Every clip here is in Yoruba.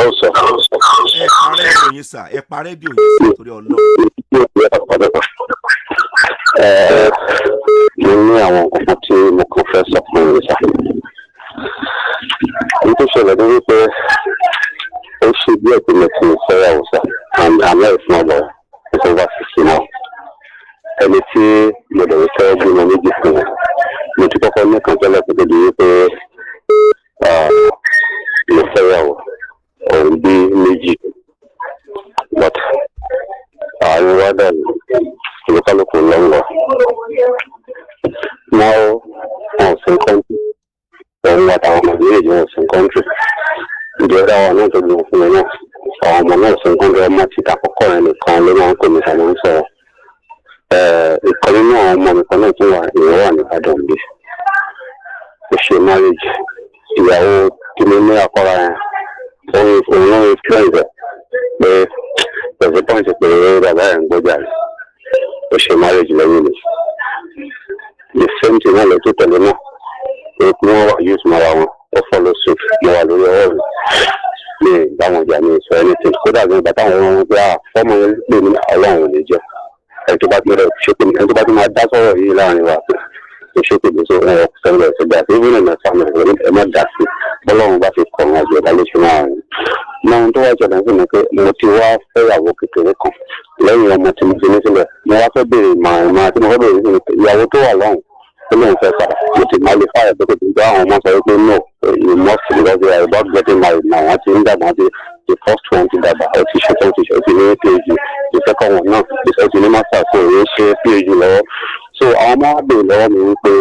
Hello, sir. Ẹ pa rédíò yín sà, ẹ pa rédíò yín sà, torí Ọlọ́run. Ẹ mo ní àwọn nǹkan kan tí mo kàn fẹ́ sọ fún yín sà. Ní tó ṣẹlẹ̀ ní wípé ó ṣe díẹ̀ tí mo ti fẹ́yàwó sà, and I'm not a small boy, it's over 60 now. Ẹni tí mo lè fẹ́ bímọ méjì fún wọn. Mo ti kọ́kọ́ ní kan tẹ́lẹ̀ kó tó di wípé mo fẹ́yàwó, òun bí méjì, but àárín wa dàrú, olúkálùkù lọ́nlọ́. Now wọn ò sí country, òun àtàwọn ọmọ méjèèjì wọn ò sí country. Ìdí ọ̀dà wa náà tó bí wọn fún mi náà, àwọn ọmọ náà ò sí country. Ọmọ títa àkọ́kọ́ yẹn nìkan ló máa ń pè mí sábà ń sọ̀rọ̀. Ìkan nínú àwọn ọmọ mi kan náà tún wà, ìyẹn wà ní Ìbàdàn bí ó ṣe marriage. Ìyàwó tí mo ní àkọ́ra yẹn, òun ló influence ẹ̀ pé there's a point pé bàbá ẹ̀ ń gbọ́jà rẹ̀, ó ṣe marriage lẹ́yìn mi. The same thing náà ló tó tẹ̀lé náà pé kí wọ́n wà use mọ́ra wọn, ó follow suit. Mo wà lórí ọwọ́ mi, mi bá wọn jà, mi sọ anything. Kódà gan, ìgbà táwọn wọn pé ah, fọ́ọ̀mù yẹn pè mí, Ọlọ́run ò ní jẹ́ ẹni tó bá ti rẹ̀ ṣe pé ẹni tó bá ti máa dá sọ̀rọ̀ yìí láàrin wa pé ó ṣe pé mi so wọn ò sẹ́ńdẹ̀ ṣe gbà sí. Even in my family, ẹ má dá sí. Bọ́lọ́run bá fi kọ̀ wọn àjọ ẹ̀dá ló ṣe máa rìn náà. Ohun tó wá jọ̀dọ̀ sí ni pé mo ti wá fẹ́yàwó kékeré kan lẹ́yìn ọmọ tí mo fi ní sílẹ̀. Mo wá fẹ́ béèrè ìmọ̀ràn tí mo fẹ́ béèrè sí ni pé ìyàwó tó wà lọ́hùn tó lóun fẹ́ padà, mo ti máa lè fáyà pé kò tí gbọ́. Àwọn ọmọ sọ wípé no, you must, because they are about getting married now. Wọ́n ti ń dàgbà, wọ́n ti, the first one ti dàgbà, ó ti ṣetán, ti ṣe, ó ti ní PhD. The second one náà, ó ti ní master, so òun ṣe PhD lọ́wọ́. So àwọn ọmọ wa béèrè lọ́wọ́ mi wípé,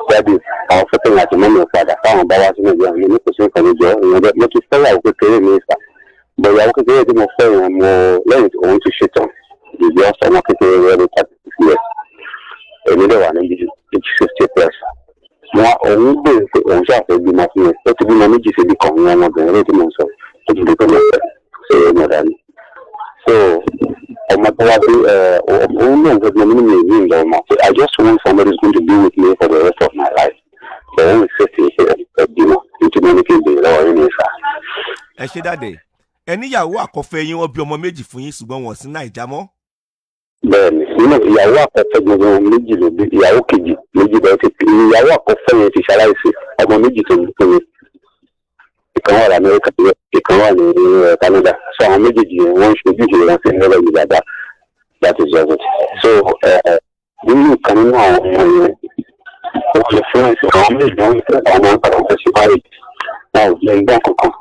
"Daddy, àwọn fẹ́ kẹ́yìn àti mummy padà táwọn bá wá sí Nàìjíríà." Mi ní kò sí nǹkan níjọ ìyẹn bẹ́ẹ̀. Mo ti fẹ́yàwó kékeré mi sà, bọ̀ ìyàwó kékeré tí mo fẹ́ yẹn, mo lẹ́yìn tí òun ti ṣetán ìgbé ọ̀sán, ọmọ kékeré rẹ̀ ní 36 years, èmi dẹ̀ wà níbi 60 plus. Wọn òun béèrè pé òun ṣàfẹ́ bímọ fún mi. Ó ti bímọ méjì síbi kan ní ọmọbìnrin lójú mò ń sọ, ó ti di pé mo fẹ́ ṣe é mọ̀ dání. So ọmọ tó wá bí òun náà fẹ́ bímọ nínú mi yìí ń lọ ọmọ pé I just want somebody who's going to be with me for the rest of my life, but òun ṣe fi ṣe ẹ bímọ nítorí mo ní kí n béèrè lọ́wọ́ yín ní sà. Ẹ ṣe daddy. Ẹ níyàwó àkọ́fẹ́ yín, wọ́n bí ọmọ méjì fún yín, ṣùgbọ́n wọn sí Naija mọ́. Bẹ́ẹ̀ni, nínú ìyàwó àkọ́fẹ́ gbogbo méjì ló bí, ìyàwó kejì méjì bẹ́ẹ̀ ti, ìyàwó àkọ́fẹ́ yẹn ti ṣaláìsí. Ọmọ méjì tó bí fún mi, ìkan wà lamẹ́ríkà, ìkan wà ní Canada. So àwọn méjèèjì yẹn, wọ́n ń ṣe ojúṣe wọn sí nílẹ̀ yìí bàbá. That is just it. So nínú ìkan nínú àwọn ọmọ yẹn, wọ́n lè fún ẹ̀sìn àwọn méjèèjì, wọ́n fẹ́ àwọn ọmọ padà fẹ́ ṣe marriage, wọn ò lè gbọ́n kankan.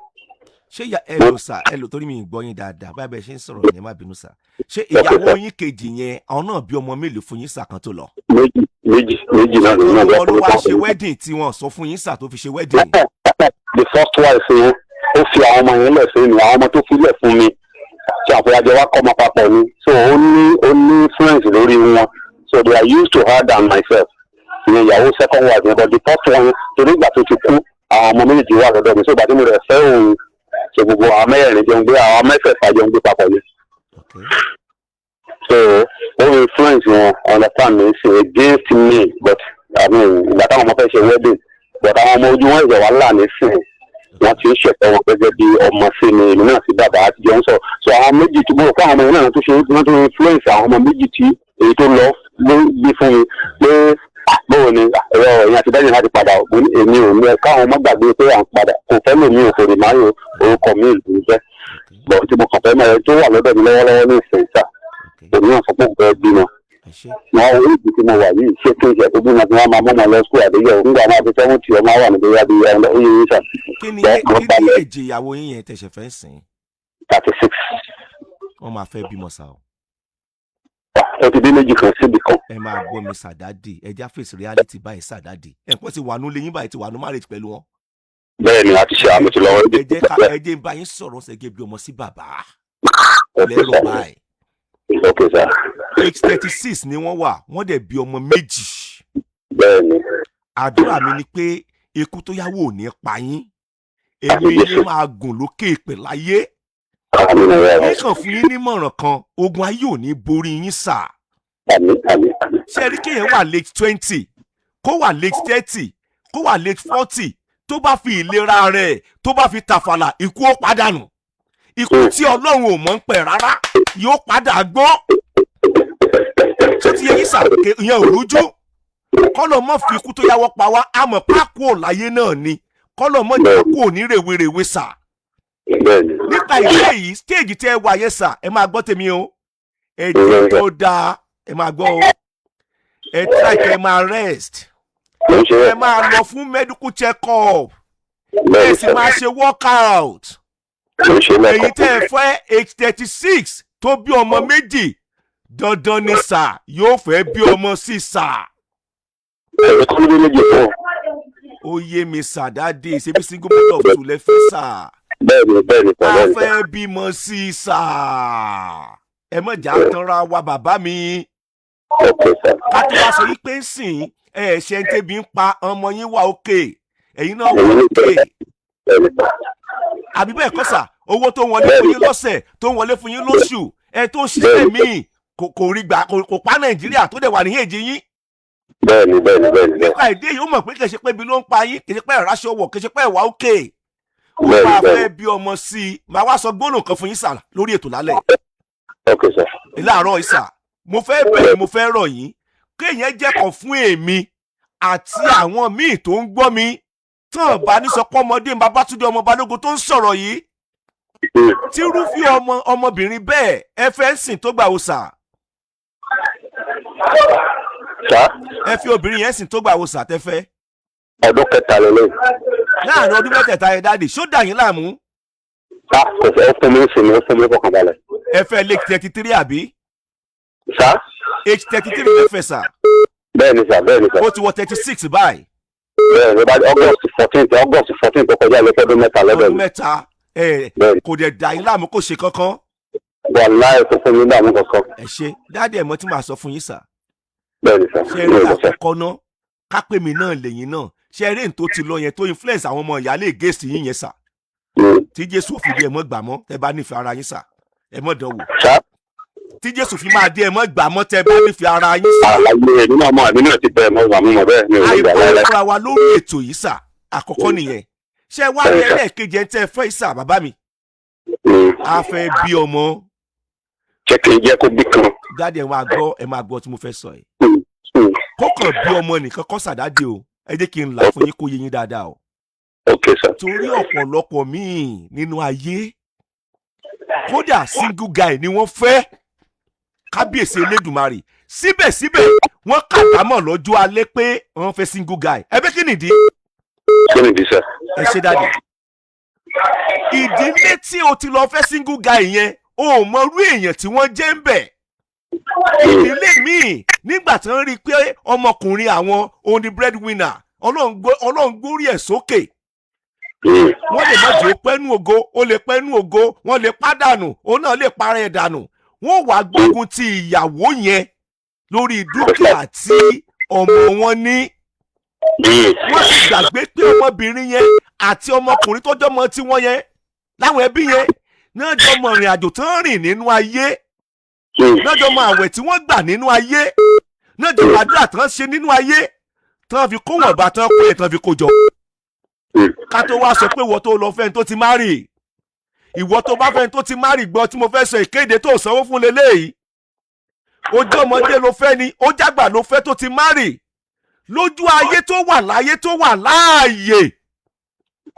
Ṣé ìyá ẹ lò sà, ẹ lò, torí mi ì gbọ́ yín dáadáa báyìí bẹ́ẹ̀ ṣe ń sọ̀rọ̀ yẹn, má bínú sà. Ṣé ìyàwó yín kejì yẹn, àwọn náà bí ọmọ mélòó fún yín sà kan tó lọ? Méjì, méjì, méjì náà ló náà. Wọn ló wá ṣe wedding tí wọn sọ fún yín sà tó fi ṣe wedding? The first wife yẹn, ó fi àwọn ọmọ yẹn lẹ̀ fún mi. Àwọn ọmọ tó fi lẹ̀ fún mi tí àfọwájọ wa kọ́ ọmọ papọ̀ ni. So ó ní influence lórí wọn, so they are used to her than myself. Ìyẹn ìyàwó second wife yẹn. But the first one, torí ìgbà tó ti kú, àwọn ọmọ méjèèjì wà lọ́dọ̀ mi. So ìgbà tí mo rẹ̀ fẹ́ òun, so gbogbo àwọn mẹ́rẹ̀ẹ̀rin jọ ń gbé, àwọn mẹ́fẹ̀ẹ̀fà jọ ń gbé papọ̀ ni. So ó influence wọn, understand me, say against me. But I mean, ìgbà táwọn ọmọ fẹ́ ṣe wedding, but àwọn ọmọ ojú wọn ìjọ wà là nísìnyí, wọ́n ti ń ṣẹ̀tọ́ wọn gẹ́gẹ́ bí ọmọ sí mi, èmi náà sí bàbá àti jọ ń sọ. So àwọn méjì tí mo rò pé àwọn ọmọ yẹn náà tó ṣe, wọ́n tó influence àwọn ọmọ méjì tí èyí tó lọ ló bí fún mi pé báwo ni ẹ̀rọ ẹ̀yìn àti dájú láti padà. Mo ní èmi ò ní ẹ káwọn ọmọ gbàgbé pé à ń padà, kò fẹ́ lòmí ò fòrè máa ń orúkọ mi ìlú jẹ́. Bọ̀ tí mo kàn fẹ́ mọ̀ ẹ́ tó wà lọ́dọ̀ mi lọ́wọ́lọ́wọ́ ní ìsìn sà, èmi náà sọ pé òun fẹ́ bímọ. Ẹ ṣé. Wọn orí ìdí tí mo wà yìí, ṣé kí n ṣe tó bímọ tí wọ́n máa mọ́ ọmọ lọ school àdéyẹ̀ nígbà máa fi 70, ọmọ wà níbi yá bí ẹ ó yẹ yín sà. Kí ni Bẹ́ẹ̀ kí mo ni balẹ̀. Èjì ìyàwó yín yẹn tẹ̀sẹ̀ fẹ́ sìn? 36. Wọ́n máa fẹ́ bímọ sà o. Ó ti bí méjì kan síbi kan. Ẹ máa gbọ́ mi sà, daddy, ẹ já face reality báyìí sà, daddy. Ẹ pọ́n ti wà nú lẹ́yìn báyìí, ti wà nú marriage pẹ̀lú wọn. Bẹ́ẹ̀ ni, a ti ṣe àmì ti lọ́wọ́. Ẹ jẹ́ ká ẹ jẹ́ n bá yín sọ̀rọ̀ ṣẹ́gẹ́ bí ọmọ sí bàbá lẹ́rọ̀ báyìí. Ok sir. Age 36 ni wọ́n wà, wọ́n dẹ̀ bí ọmọ méjì. Bẹ́ẹ̀ ni. Àdúrà mi ni pé ikú tó yáwó ò ní pa yín, èmi yín máa gùn lókè ìpè láyé. Àmín ẹ̀rọ. Kíkàn fún yín nímọ̀ràn kan, ogun ayé ò ní borí yín sà. Àmín, àmín, àmín. Ṣé rí kéèyàn wà late 20, kó wà late 30, kó wà late 40, tó bá fi ìlera rẹ̀, tó bá fi tàfàlà, ikú ó pàdánù. Ikú tí Ọlọ́run ò mọ̀ ń pẹ̀ rárá yóò padà gbọ́. Tó ti yẹ yín sà, ìyẹn ò rújú. Kọ́lọ̀ mọ́ fi ikú tó yáwọ́ pa wá, àmọ́ pákó ò láyé náà ni. Kọ́lọ̀ mọ́ jẹ́ kó ní rèwerèwe sà. Nípa ìwé yìí, stage tẹ́ ẹ wà yẹn sà, ẹ máa gbọ́ tèmi o. Ẹ jẹ́ tó dáa, ẹ máa gbọ́ o. Ẹ try kẹ́ ẹ máa rest. Mo ń ṣe. Ẹ máa lọ fún medical check up. Ẹ sì máa ṣe workout. Mo ń ṣe Èyí lẹ́kọ̀ọ́. tẹ́ ẹ fẹ́ age 36 tó bí ọmọ méjì, dandan ni sà, yóò fẹ́ bí ọmọ sí sà. Ẹ̀rọ kọ́ ló dé méjì fún ọ. Ó yé mi sà, daddy. Ṣebí single mother of two lẹ fẹ́ sà? Bẹ́ẹ̀ni sà. A Bẹ́ẹ̀ni sà. fẹ́ bímọ sí sà. Ẹ mọ̀ jà tanra wa, bàbá mi. Ok sà. Ká tó wá sọ wípé ń sìn ẹ ṣe ń tẹ́bi ń pa ọmọ yín, wà òkè, ẹ̀yin náà wà òkè. Bẹ́ẹ̀ni sà. Àbí bẹ́ẹ̀ kọ́ sà? Owó tó ń wọlé fún yín lọ́sẹ̀, tó ń wọlé fún yín lóṣù, ẹ tó ń ṣiṣẹ́ míì kò rí gbà, kò pa Nàìjíríà tó dẹ̀ wà ní èjì yín. bẹ́ẹ̀ni bẹ́ẹ̀ni bẹ́ẹ̀ni bẹ́ẹ̀ni Nípa ìdí èyí, ó mọ̀ pé kìí ṣe pé ibi ló ń pa yín, kìí ṣe pé ìraṣọ wọ̀, kìí ṣe pé ìwà òkè ó máa fẹ́ bí ọmọ sí i. Màá wá sọ gbólóhùn kan fún yín sà lórí ètò lálẹ́ Ok sà. láàárọ̀ ìsà. Mo fẹ́ bẹ̀rẹ̀, mo fẹ́ rọ̀ yín kéèyàn jẹ́kọ̀ọ́ fún èmi àti àwọn míì tó ń gbọ́ mi tán bá ní sọ pé ọmọdé Babátúndé ọmọ Balógun tó ń sọ̀rọ̀ yìí. Tírúfẹ́ ọmọ ọmọbìnrin bẹ́ẹ̀, ẹ fẹ́ ń sìn tó gbà wò sà? Sà? Ẹ fi obìnrin yẹn sìn tó gbà wò sà tẹ́fẹ́? Ọdún kẹta lélẹ̀. Láàrin ọdún mẹ́tẹ̀ẹ̀ta yẹn, daddy, ṣó dà yín láàmú? Sà, kò fẹ́, ó fún mi ń sinmi, ó fún mi fọkànbalẹ̀. Ẹ fẹ́ late 33, àbí? Sà? Age 33 lẹ fẹ́ sà? Bẹ́ẹ̀ni sà, bẹ́ẹ̀ni sà. Ó ti wọ 36 báyìí. Bẹ́ẹ̀ni, bá August 14, August 14 tó kọjá ló fọ́dún 3 lọ́dọ̀ Ọdún mi. 3 ẹ? Bẹ́ẹ̀ni. Kò dẹ̀ dà yín láàmú, kò ṣe kankan? Wàláì, kò fún mi dààmú kankan. Ẹ ṣe, daddy. Ẹ̀ mọ́ tí màá sọ fún yín sà. Bẹ́ẹ̀ni sà. Ṣe Mi rí ò gbọ́ sà. àkọ́kọ́ ná, kápẹ́ mi náà lẹ́yìn náà, ṣe eré tó ti lọ yẹn tó influence àwọn ọmọ ìyáálé gèsì yín yẹn sà, tí Jésù fi dé, ẹ mọ́ gbà mọ́. Tẹ́ bá nífẹ̀ẹ́ ara yín sà, ẹ mọ́ dánwò. Sà? Tí Jésù fi máa dé, ẹ mọ́ gbà mọ́ tẹ́ bá nífẹ̀ẹ́ ara yín sà. Àlàyé èmi náà mọ, àmì náà ti bẹ́ẹ̀ mọ́, àmì mọ̀ bẹ́ẹ̀, mi ò lè gbà Àìpẹ́ láíláí. fúnra wa lórí ètò yìí sà, àkọ́kọ́ nìyẹn. Ṣé wá ní ẹlẹ́ẹ̀kejì ẹ̀ ń tẹ́ fẹ́ sà, bàbá mi, a fẹ́ bí ọmọ. Jẹ́ kí n jẹ́ kó bí kan. Daddy, ẹ máa gbọ́, ẹ máa gbọ́ tí mo fẹ́ sọ yìí. Kókàn bí ọmọ nìkan kọ́ sà, daddy o. Ẹ jẹ́ kí n là fún yín kó yé yín dáadáa o. Ok sà. Torí ọ̀pọ̀lọpọ̀ míì nínú ayé, kódà single guy ni wọ́n fẹ́, kábíyèsí Elédùmarè, síbẹ̀síbẹ̀ wọ́n kàbámọ̀ lọ́jọ́ alẹ́ pé wọ́n fẹ́ single guy. Ẹ bẹ́ kí nìdí? Kí ni ìdí sà? Ẹ ṣe, daddy. Ìdílé tí o ti lọ fẹ́ single guy yẹn, o ò mọrú èèyàn tí wọ́n jẹ́ ń bẹ̀. Ìdílé míì, nígbà tí wọ́n rí i pé ọmọkùnrin àwọn òun ni breadwinner, Ọlọ́run gbórí ẹ̀ sókè, wọ́n lè má jẹ́ ó pẹ́nu ògo, ó lè pẹ́nu ògo, wọ́n lè pàdánù, òun náà lè para ẹ̀ dànù. Wọ́n wàá gbógun ti ìyàwó yẹn lórí dúkìá tí ọmọ wọn ní. Wọ́n ti gbàgbé pé ọmọbìnrin yẹn àti ọmọkùnrin tó jọmọ tí wọ́n yẹn láwọn ẹbí yẹn náà jọ mọ ìrìn àjò tó ń rìn nínú ayé, náà jọ mọ àwẹ̀ tí wọ́n gbà nínú ayé, náà jọ mọ àdúrà tán ṣe nínú ayé tán fi kó wọ̀nba tán kó yẹn tán fi kó jọ. Ká tó wá sọ pé ìwọ tó lọ fẹ́ni tó ti marry, ìwọ tó bá fẹ́ni tó ti marry, gbọ́ tí mo fẹ́ sọ. Ìkéde tó sanwó fún leléyìí, ojú ọmọdé ló fẹ́ ni, ó jágbà ló fẹ́ tó ti marry, lójú ayé tó wà láyé tó wà láàyè,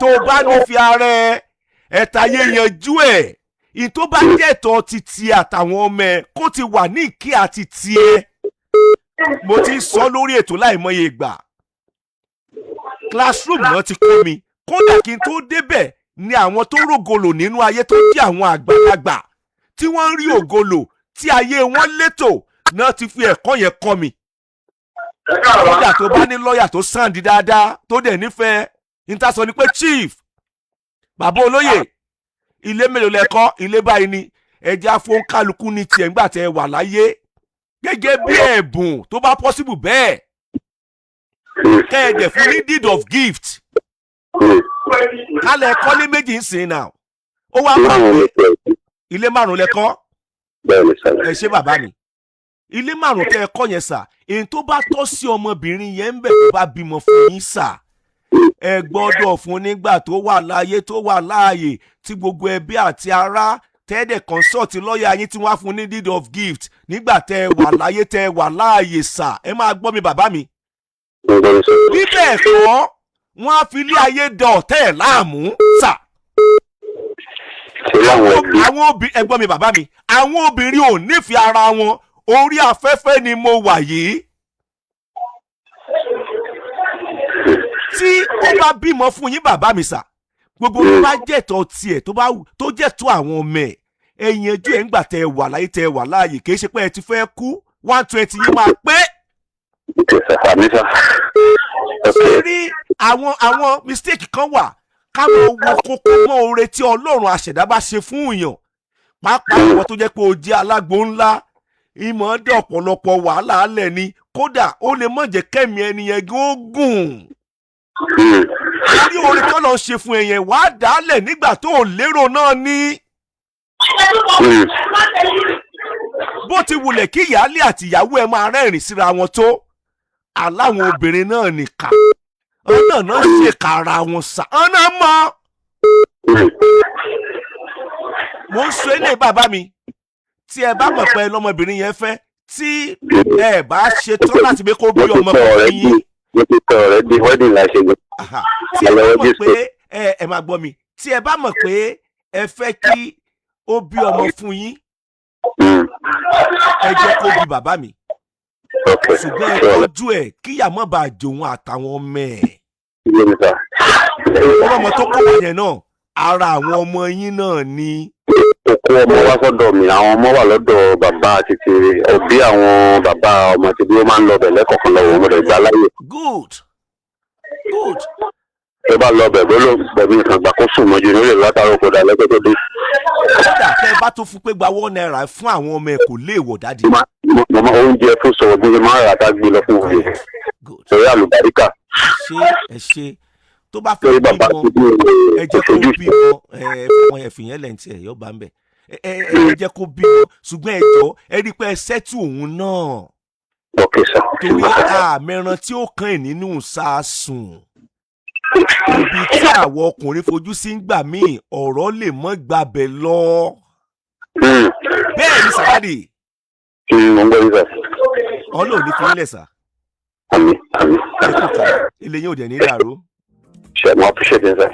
tó bá ní fi ara ẹ ẹ̀tàyé yanjú ẹ̀, ìyí tó bá jẹ́ ẹ̀tọ́ ti tiẹ̀ àtàwọn ọmọ ẹ̀ kó ti wà ní ìkí àti tiẹ̀. Mo ti ń sọ lórí ètò láìmọye ìgbà, classroom náà ti kọ́ mi. Kódà kí n tó débẹ̀ ni àwọn tó rógolo nínú ayé, tó jẹ́ àwọn àgbàlagbà tí wọ́n ń rí ògolo tí ayé wọn létò náà, ti fi ẹ̀kọ́ yẹn kọ́ mi. Kódà tó bá ní lọ́ọ̀yà tó sound dáadáa, tó dẹ̀ nífẹ̀ẹ́ níta, sọ ni pé, "Chief, bàbá olóyè, ilé mélòó lẹ kọ́? Ilé báyìí ni." Ẹjẹ́ afọ́nkálukú ní tiẹ̀ ńgbà tẹ́ ẹ wà láyé gẹ́gẹ́ bí ẹ̀bùn, tó bá possible bẹ́ẹ̀, kẹ́ ẹ dẹ̀ fún ní deed of gift. Kálẹ̀ kọ́lé méjì ń sìn náà, ó wá mọ̀ Márùn-ún pé ní pẹ̀lú. Ilé márùn lẹ kọ́? Bẹ́ẹ̀ni sà. Ẹ ṣé, bàbá mi. Ilé márùn tẹ́ ẹ kọ́ yẹn sà, èyí tó bá tọ́ sí ọmọbìnrin yẹn ń bẹ̀, tó bá bímọ fún yín sà. Ẹ gbọ́dọ̀ fún nígbà tó wà láàyè, tó wà láàyè, tí gbogbo ẹbí àti ará tẹ́ẹ̀dẹ̀ consult lọ́ọ̀yà yín, tí wọ́n á fún ní deed of gift nígbà tẹ́ ẹ wà láyé, tẹ́ ẹ wà láàyè sà. Ẹ máa gbọ́ mi, bàbá mi. Ń gbọ́ mi sọ. Bí bẹ́ẹ̀ kọ́, wọ́n á fi ilé ayé da ọ̀tẹ́ ẹ̀ láàmú sà. Ṣé láwọn ẹbí Àwọn obì, ẹ gbọ́ mi, bàbá mi, àwọn obìnrin ò nífẹ̀ẹ́ ara wọn. Orí afẹ́fẹ́ ni mo wà yìí. Tí ó bá bímọ fún yín, bàbá mi sà, gbogbo tó bá jẹ̀tọ́ tiẹ̀, tó bá tó jẹ̀tọ́ àwọn ọmọ ẹ̀, ẹ̀yìn ẹjọ́ ẹ̀ ń gbà tẹ́ ẹ wà láyé, tẹ́ ẹ wà láàyè. Kì í ṣe pé ẹ ti fẹ́ kú, 120 yín máa pé. Okay sir, àmín sir. Ṣé rí àwọn mistake kan wà, ká máa wo kókó mọ́ oore tí Ọlọ́run àṣẹ̀dá bá ṣe fún èèyàn, pàápàá àwọn tó jẹ́ pé o jẹ́ alágbo ńlá, ìmọ̀ dé ọ̀pọ̀lọpọ̀ wàhálà alẹ̀ ni. Kódà ó lè má jẹ́ kẹ́mi ẹni yẹn gan ó gùn torí oore tó lọ ṣe fún ẹyẹn, wàá dálẹ̀ nígbà tó ò lérò náà ní. Bó ti wulẹ̀ kí ìyáálé àti ìyàwó ẹ máa rẹ́rìn síra wọn tó, aláwọn obìnrin náà nìkà ọ̀nà náà ṣèkà ara wọn sà, ọ̀nà mọ́. Mo ń sọ eléyìí, bàbá mi, tí ẹ bá mọ̀ pé lọ́mọbìnrin yẹn fẹ́, tí ẹ bá ṣe tán láti pé kó bí Mo ti ọmọ tẹ kan ọ̀rẹ́ fún yín. bí, mo ti tẹ ọ̀rẹ́ bí, wedding la ṣe gbé. Aha. Tí ẹ bá mọ̀ pé ẹ máa gbọ́ mi, tí ẹ bá mọ̀ pé ẹ fẹ́ kí ó bí ọmọ fún yín, ẹ jẹ́ kó bí, bàbá mi. Ṣùgbọ́n ẹ tọ́jú ẹ̀ kíyà má bàa jòun àtàwọn ọmọ ẹ̀. Yé mi sir. Ọlọ́mọ tó kọ́ wà yẹn náà, ara àwọn ọmọ yín náà ni. Ó kó ọmọ wá sọ́dọ̀ mi. Àwọn ọmọ wà lọ́dọ̀ bàbá títí òbí àwọn bàbá ọmọ tí bí ó máa ń lọ bẹ̀ lẹ́kọ̀ọ̀kan lọ́wọ́. Mo lè gbà láyè. Good, good. Tó bá lọ bẹ̀, bó ló bẹ̀ mí kan gbà kó sùn mọ́jú ní ó lè látàrọ kó dalẹ́ kó tó dé. Kódà tẹ́ ẹ bá tún fún pé gba ₦1 fún àwọn ọmọ ẹ, kò léèwọ̀, daddy. Mo máa oúnjẹ fún sọ̀rọ̀ bí mo máa rà ká gbé lọ fún òye Good. torí àlùbáríkà. Ṣé ẹ ṣe tó bá fẹ́ Torí bàbá bímọ, ti bí ẹ jẹ́ kó ojú. bímọ. Ẹ fún ẹ fìyẹn lẹ́ǹtì ẹ̀ yóò bá ń bẹ̀. Ẹ jẹ́ kó bímọ, ṣùgbọ́n ẹ jọ, ẹ rí i pé ẹ ṣẹ́tù òun náà. Ok sir. Torí àmẹ́ran tí ó kàn ẹ̀ nínú sàásùn, ibi tí àwọn ọkùnrin fojú sí ń gbà míì, ọ̀rọ̀ lè mọ́ gbàbẹ̀ lọ. Bẹ́ẹ̀ ni sàkádì. Mo ń gbọ́ yín sir. Ọlọ́run ní fi ń lẹ̀ sà. Àmín, àmín. Ẹ kú kà, ilé yín ò dẹ̀ ní dàrú. Ṣe mo appreciate it sir.